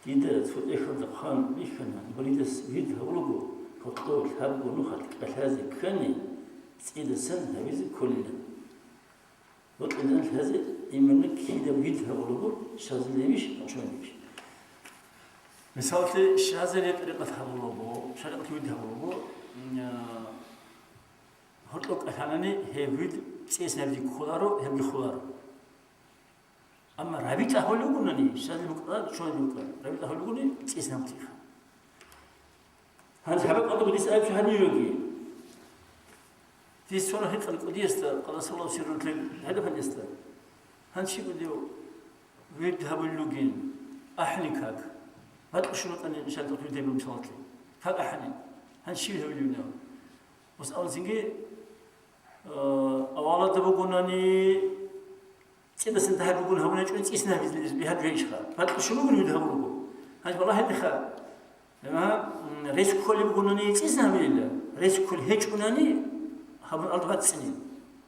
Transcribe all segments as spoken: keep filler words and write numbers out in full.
Дида цо тӀехьалда хъван бихьана, муридас вирд гьабулаго, гьоркьоб лъабго нухалъ кӀалъазе ккани, цӀидасан гьабизе кколила. Бокьилан лъазе имамна кида вирд гьабулаго, Шазилиябищ, Накъшбандиябищ. Мисаллъи, Шазилияб тӀарикъат гьабулаго, шаригӀаталъ вирд гьабулаго, м, а, гьоркьоб кӀалъанани гьеб вирд цӀидасан гьабизе кколаро, гьебги холаро. Амма рабитӀа гьабулеб бугони, Шазили букӀа, Шазили букӀа, рабитӀа гьабулеб бугони, цӀидасан гьабулеб бугони. Гьанже гьаб къадуб дис абичӀо гьанивеги. Дис цо гьикъан кӀудиясда, къадасаллагьу сиррагьу, гьадаб гьанисда. Гьанчи кӀудияв вирд гьабулел ругин, ахӀни как. БатӀа щун ватӀани нишан тӀутӀуй дебил мисалалъе. Как ахӀни? Гьанчи гьабулев нав. Ус абунцинги, э, авалада бугонани, цӀидасан дагьаб бугун гьабуначӀун цӀидасан гьабизе бигьадулеб ишха. БатӀа щун бугун вирд гьабулеб буго. Гьанже балагье диха. Гьеб, м, рес кколеб бугонани цӀидасан гьабилила, рес кколеб гьечӀонани гьабун алда бацӀцӀине.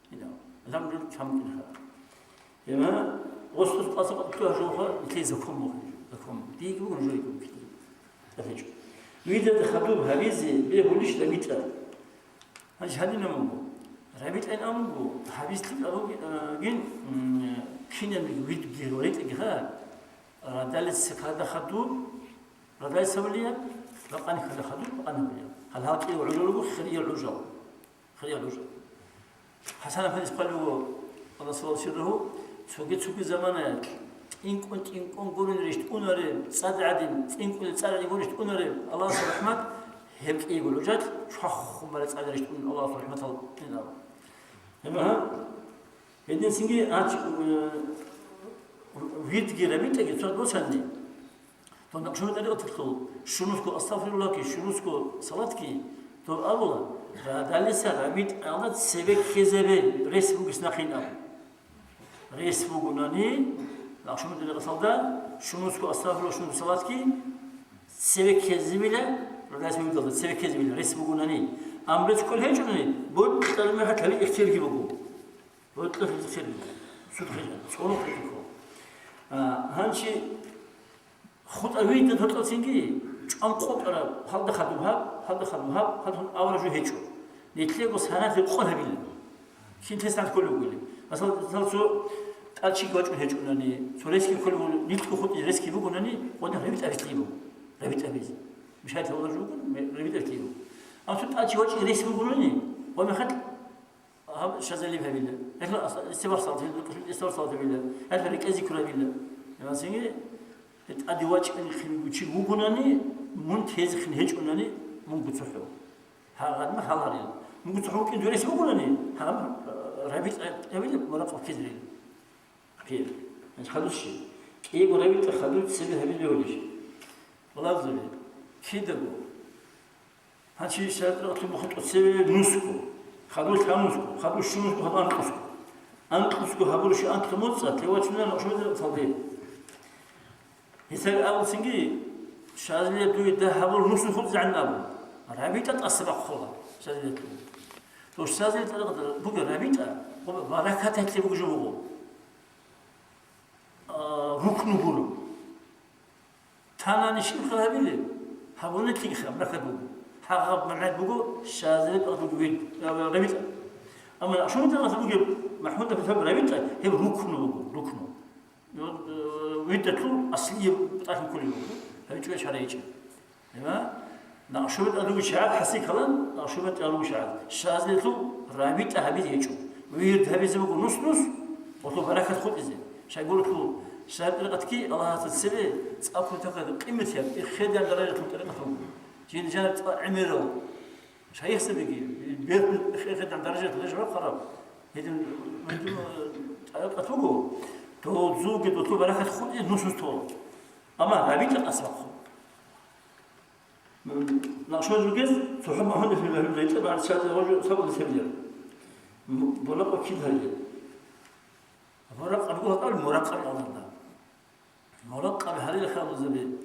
Гьедин, алхӀамдулиллагь, камкӀинха. Гьеб, гъосдус къасаб къатӀлъугьа жугьа, нилъее закон буго, закон. Диги бугон жугьа кколеб. ТӀад гьечӀо. Вирдада хадуб гьабизе бегьулищ рабитӀа? Гьанже гьадинаб буго. РабитӀайин абун буго, гьабиз лъикӀаб бугин, м, кинабниги вирдги гьоритӀаги ха, радалица цебе хадуб, радалица гьабулеб, ва къани хадуб, къани гьабулеб. Гьал гьалкӀи гӀужал буго, хириял гӀужал. Хириял гӀужал. ХӀасан-афандияс хъвалеб буго, къадасаллагьу сиррагьу, цоги-цоги заманаялъ, тӀинкӀун-тӀинкӀун гурин рещтӀунареб, цӀад гӀадин, тӀинкӀулел цӀар гӀадин гурин рещтӀунареб, Аллагьасул рахӀмат, гьеб кӀиего гӀужалъ чвахун бараб цӀар рещтӀун Аллагьасул рахӀматал гьениб. Гьеб, гьединцинги гьач-, э, вирдги рабитӀаги цо босани. Дов Накъшбандияб тӀарикъаталъул щунусго астагъфируллагьги, щунусго салатги дов абула, радалица рабитӀалда цебе ккезабе рес бугес нахъин абун. Рес бугунани, Накъшбандияб тӀарикъаталда щунусго астагъфируллагь, щунусго салатги цебе ккезабила, радалица рабитӀалда цебе ккезабила рес бугунани, амма рес кколеб гьечӀони, бокьараб мехалъ гьабизе ихтиярги буго. Бокьараб ихтияр буго. Суд хъижан, цӀолохъ хъижанго. А, гьанчи хутӀа вирдат гьоркьоцинги, чӀван къотӀараб, гьалда хадуб гьаб, гьалда хадуб гьаб, гьалда хадуб авараг жо гьечӀо. Нилъего саналъе къо гьабила. Кин тесалъ кколев вугилан. Масала, мисал, цо тӀад чиги вачӀун гьечӀунани, цо ресги кколев вугилан, нилъго хутӀизе ресги бугунани, гъодин рабитӀа рес лъие буго. РабитӀа без. Мишайилъ авараг жо вугун, рабитӀа рес лъие буго. Амма цо тӀад чи вачӀин рес бугунани, гъо мехалъ Гьаб Шазилияб гьабила. Гьелъул ас-, истигъфар салат гьабила, истигъфар салат гьабила. Гьелъул рекӀел зикру гьабила. Гьанже тӀаде вачӀун хинго чи вугунани, мун тезехъин гьечӀунани, мун гуцухӀев. Гьагъадма гьаларил. Мун гуцухӀев вукӀин дурес вугунани, гьагъадма, э, рабитӀа гьабила, муракъаб ккезарил. Ккел. Гьанже хадуб щиб? КӀиего рабитӀа хадуб цебе гьабизе бегьулищ? Валазуле. Кидаго. Гьанчи шаригӀаталъ бухъун тӀоцебе нусго, хадуб лъабнусго, хадуб щунусго, хадуб анкьнусго. Анкьнусго гьабураб щиб анкьнусго моцӀалъ, гьев вачунареб Накъшбандияб тӀарикъаталде. Гьесие абуцинги, Шазилияб дуе дагь гьабураб нусго хутӀизегӀан абун. РабитӀа тӀаса бахъула Шазилиялъул. То Шазилияб тӀарикъаталда бугеб рабитӀа, баракаталъе бугеб жо буго. А, рукну гуро. Танани щибха гьабилеб? Гьабуна лъикӀха, баракат буго. Гьагъаб магӀна буго, Шазилияб тӀарикъаталъул вирд, а, рабитӀа. Амма Накъшбандияб тӀарикъаталъул бугеб МахӀмудаб гьаб рабитӀа, гьеб рукну буго, рукну. Ну, э, вирдалъул аслияб тӀалъун кколеб буго. ГьабичӀо я шаригӀичӀеб. Гьеб, Накъшбандияб тӀалугу шагьар хӀасил калам, Накъшбандияб тӀалугу шагьар. Шазилиялъул рабитӀа гьабизе гьечӀо. Вирд гьабизе буго нус-нус, гъолъул баракат хутӀизе. Шайгуралъул шагьар тӀарикъатги Аллагьасда цебе цӀакъ кутакаб къиматияб, эхедан даражаялъул тӀарикъат буго. Жин-, жаниб цӀакъ гӀемерал шайихзабиги, бер-, эхедан даражаялъул рехараб. Гьедин, гьедин, тӀарикъат буго. Дозулги, дозул баракат хутӀизе нус-нус тола. Амма рабитӀа тӀаса бахъун. Накъшбандияб ругез, цохӀо МахӀмудаб гьаб рабитӀа, бегьулеб гьечӀо, сабур гьечӀеб. М-, муракъаб кин гьарилеб? Муракъаб гуро гьаб, муракъаб гьабуна. Муракъаб гьарилел хабузаби.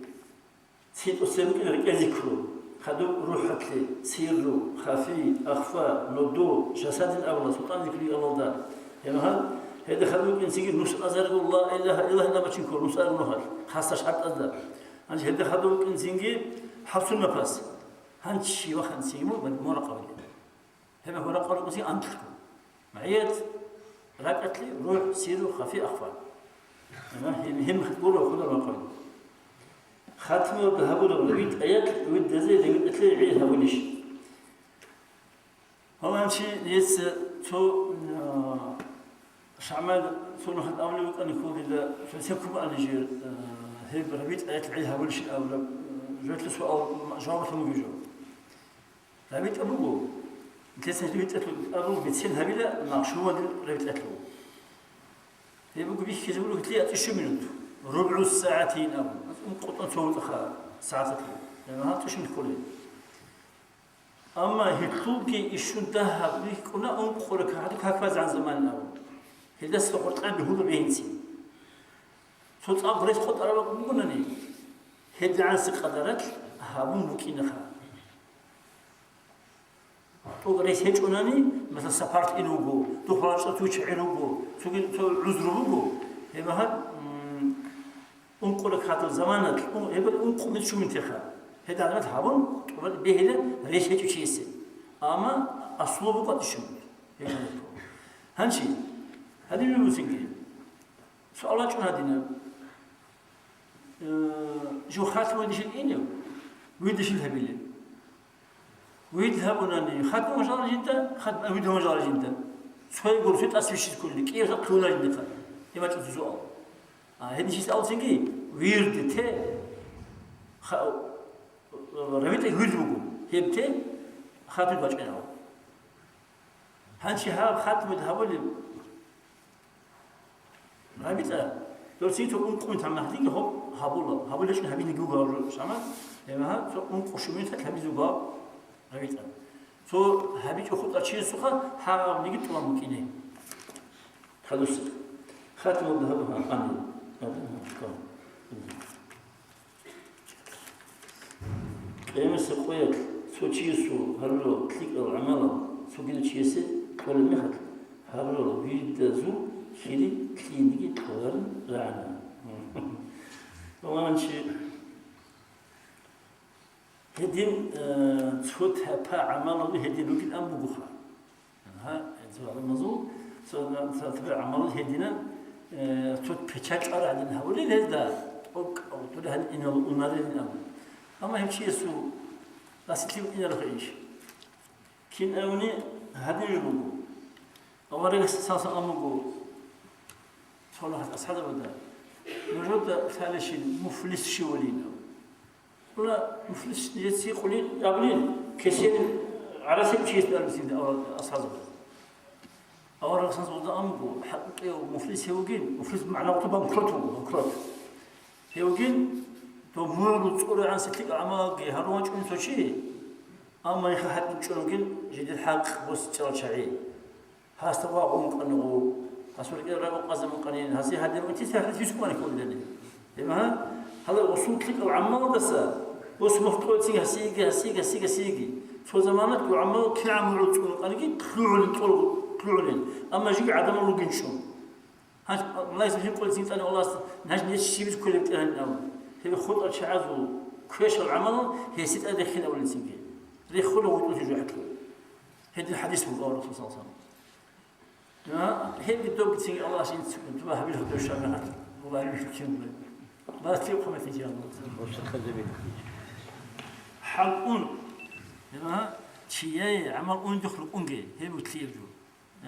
Цин тӀоцебе букӀина рекӀел зикру. Хадуб рухӀалъе, сирру, хафи, ахфа, нуду, жасадин абула, султӀан зикру Аллагьалда. Гьеб гьал, гьелда хадуб букӀин цинги нус азарго ла илагьа иллаллагь абун бачӀин ккола, нус азарго нухалъ, хасда шартӀазда. Гьанже гьелда хадув вукӀин цинги хӀабсун напас. Гьанчи вахъан цинги мун муракъабилан. Гьеб мехалъ ракъа рукӀуси анкьго. МагӀият ракӀалъе рухӀ, сиру, хафи, ахфа. Гьеб, гьеб гуро хунар бахъун. Хатмалда гьабураб ревитӀаялъ вирдазе ревитӀалъе гӀи гьабулищ? Гьаланчи нилъеца цо, а, шагьмал цо нухалъ абулеб букӀана хьулила, цо цеккун букӀана жер, а, гьеб ревитӀаялъ гӀи гьабулищ абураб, а, жолъа суал жаваб гьабулеб жо. РабитӀа буго. Нилъеца рабитӀалъул абун бицен гьабила, махшумалил рабитӀалъул. Гьеб буго бихьизе буго гьелъие ацӀищу минут. РубгӀу сагӀатин абун. УнкъотӀун цо гьутӀаха сагӀаталъул. Гьеб гьанцӀищун кколел. Амма гьелъулги ишшун дагьаб рихьуна ункъо ракагӀат какбазегӀан заман абун. Гьелдаса гъоркьа бегьула бегьинцин. Цо цӀакъ рес къотӀараб бугонани, гьедигӀанси къадаралъ гьабун букӀинаха. ТӀокӀ рес гьечӀонани, масала, сапарт ин вуго, духъ рачӀа цо чагӀи руго, цоги цо гӀузру буго, гьеб гьаб, м, ункъо ракагӀатал заманалъ, ун-, гьеб ункъо мит шуминтеха. ГьедигӀанаб гьабун, тӀубан бегьила рес гьечӀо чиясе. Амма аслу буго ацӀищун. Гьеб гьаб. Гьанчи, гьадин вугевцинги. Суал вачӀун гьадинаб. Э, жо хатӀун вугищил инев, вирдищил гьабилеб. Вирд гьабунани, хатӀун вугищал жинда, хатӀун вирд гьабун вугищал жинда. Цояв гуро, цо тӀаса вищизе кколин, кӀиявсал ккола жинда хатӀун. Гьеб бачӀун суал. А, гьединчияс абуцинги, вирд те, ха-, ревитӀа вирд буго, гьеб те, хатӀун вачӀинав. Гьанчи гьаб хатӀун гьабулеб. РабитӀа, досица ункъо мин тамахлъиги гьоб гьабула, гьабулеб гьечӀин гьабиниги вуго гьаб жо, шамат, гьеб гьа, цо ункъо шуминталъ гьабизе вуго гьаб рабитӀа. Цо гьабичӀо хутӀа чиясухъа гьаб абниги тӀубан букӀине. Хадуса. Хатималда гьаб гьа, амин. Адам гьа, шукан. Къиямасеб къоялъ цо чиясул гьарурал лъикӀал гӀамалал цогидав чиясе кьолеб мехалъ, гьарурал вирдазул хири лъиениги кьоларин рагӀана. Гьанчи гьедин, э, цо тайпа гӀамалал гьедин ругин ан бугоха. Гьа, гьанже гӀаламазул цо, цо, цо гӀамал гьединан, э, цо печать чӀвараб гӀадин гьабулел гьезда, тӀокӀ, тӀокӀ гьадин инал унарин абун. Амма гьев чиясул расилъи букӀинарухъе иш. Кин абуни гьадин жо буго. Аварагас цалъан абун буго, цо нахъ асхӀабзабазда, нужеда лъалищин муфлис щивалин абун. Уна муфлис нижеца гьикъулин абулин, кесенин гӀарасеб чиясда абулин асхӀабзабаз. Аварагас гьанже гьезда абун буго, хӀакъикъияв муфлис гьев вугин, муфлис магӀна гьабулеб банкрот вуго, банкрот. Гьев вугин, дов мугӀрул цӀуригӀанасеб лъикӀал гӀамалги гьарун вачӀунев цо чи, амма гьеб хӀакъикъ чӀун вугин жидер хӀакъ босичӀарал чагӀи. Гьасда вагъун вукӀана гъов, гьасул рекӀел рагъ къвазабун вукӀанин, гьасие гьадин вукӀин, тиса гьадин тис ккани кколдани. Гьеб гьа, гьала гъосул лъикӀал гӀамалдаса, гъос мухтӀолцин гьасиеги, гьасиеги, гьасиеги, гьасиеги. Цо заманалъ гӀамал кигӀан гьугӀуцӀун вукӀаниги, лъугӀулин, тӀолго лъугӀулин. Амма жиги гӀадамал ругинчӀо. Гьанж, Аллагьас жинкъулецин тӀани Аллагьас, гьанж ниж щибиз кколеб тӀегьан абун. Гьеб хутӀа чагӀазул квешал гӀамалал гьесие тӀаде рехин абулецинги. Рехула гъутӀулъи жо хӀакъи. Гьедин хӀадис буго Расул саллаллагьу гӀалайгьи ва саллам. Гьебги добгицин Аллагьас инцӀ дуба гьабил хутӀа шагьарат. Аллагь михьил кин. Аллагьас тив хъуматин жи Аллагь. ХӀакъун. Гьеб гьа, чияе гӀамал ундухъ рукӀунге, гьеб бутлияб жо.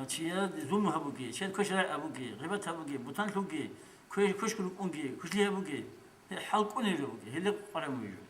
Чияе зулму гьабуге, чияе квеш рагӀи абуге, гъибат гьабуге, бутан лъуге, квеш-, квешго рукӀунге, квешлъи гьабуге, гьеб хӀалкӀунеб жо буго, гьеле къваригӀун буго.